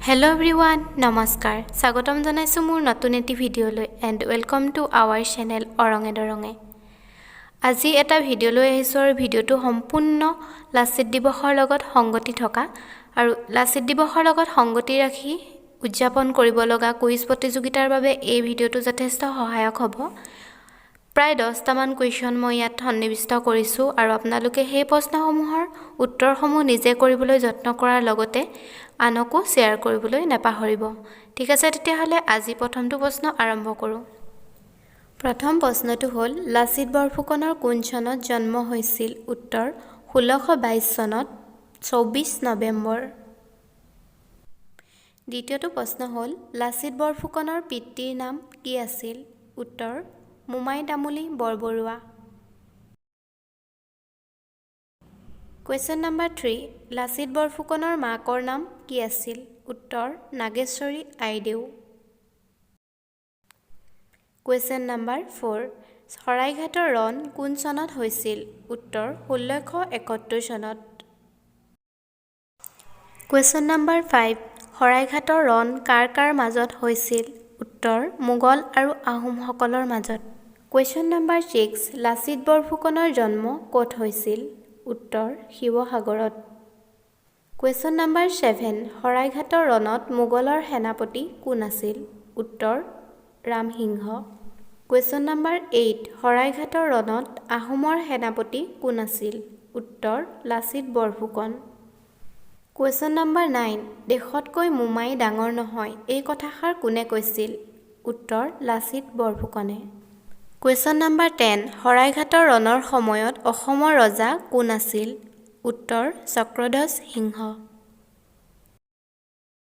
Hello' everyone, নমস্কাৰ। স্বাগতম জনাইছোঁ মোৰ নতুন এটি ভিডিঅ'লৈ and welcome to our channel অৰঙে দৰঙে। আজি এটা ভিডিঅ' লৈ আহিছোঁ আৰু ভিডিঅ'টো সম্পূৰ্ণ লাচিত দিৱসৰ লগত সংগতি থকা আৰু লাচিত দিৱসৰ লগত সংগতি ৰাখি উদযাপন কৰিব লগা কুইজ প্ৰতিযোগিতাৰ বাবে এই ভিডিঅ'টো যথেষ্ট সহায়ক হ'ব। প্ৰায় 10টামান কুৱেশ্যন মই ইয়াত সন্নিৱিষ্ট কৰিছোঁ আৰু আপোনালোকে সেই প্ৰশ্নসমূহৰ উত্তৰসমূহ নিজে কৰিবলৈ যত্ন কৰাৰ লগতে আনকো শ্বেয়াৰ কৰিবলৈ নাপাহৰিব। ঠিক আছে, তেতিয়াহ'লে আজি প্ৰথমটো প্ৰশ্ন আৰম্ভ কৰোঁ। প্ৰথম প্ৰশ্নটো হ'ল, লাচিত বৰফুকনৰ কোন চনত জন্ম হৈছিল? উত্তৰ, 1622 চনত 24 নৱেম্বৰ। দ্বিতীয়টো প্ৰশ্ন হ'ল, লাচিত বৰফুকনৰ পিতৃৰ নাম কি আছিল? উত্তৰ, মোমাই তামুলী বৰবৰুৱা। কুৱেশ্যন নাম্বাৰ 3, লাচিত বৰফুকনৰ মাকৰ নাম কি আছিল? উত্তৰ, নাগেশ্বৰী আইদেউ। কুৱেশ্যন নাম্বাৰ 4, শৰাইঘাটৰ ৰণ কোন চনত হৈছিল? উত্তৰ, 1671 চনত। কুৱেশ্যন নাম্বাৰ 5, শৰাইঘাটৰ ৰণ কাৰ কাৰ মাজত হৈছিল? উত্তৰ, মোগল আৰু আহোমসকলৰ মাজত। কুৱেশ্যন নাম্বাৰ 6, লাচিত বৰফুকনৰ জন্ম ক'ত হৈছিল? উত্তৰ, শিৱসাগৰত। কুৱেশ্যন নাম্বাৰ 7, শৰাইঘাটৰ ৰণত মোগলৰ সেনাপতি কোন আছিল? উত্তৰ, ৰামসিংহ। কুৱেশ্যন নাম্বাৰ 8, শৰাইঘাটৰ ৰণত আহোমৰ সেনাপতি কোন আছিল? উত্তৰ, লাচিত বৰফুকন। কুৱেশ্যন নাম্বাৰ 9, দেশতকৈ মোমাই ডাঙৰ নহয়, এই কথাষাৰ কোনে কৈছিল? উত্তৰ, লাচিত বৰফুকনে। কুৱেশ্যন নাম্বাৰ 10, শৰাইঘাটৰ ৰণৰ সময়ত অসমৰ ৰজা কোন আছিল? উত্তৰ, চক্ৰধ্বজ সিংহ।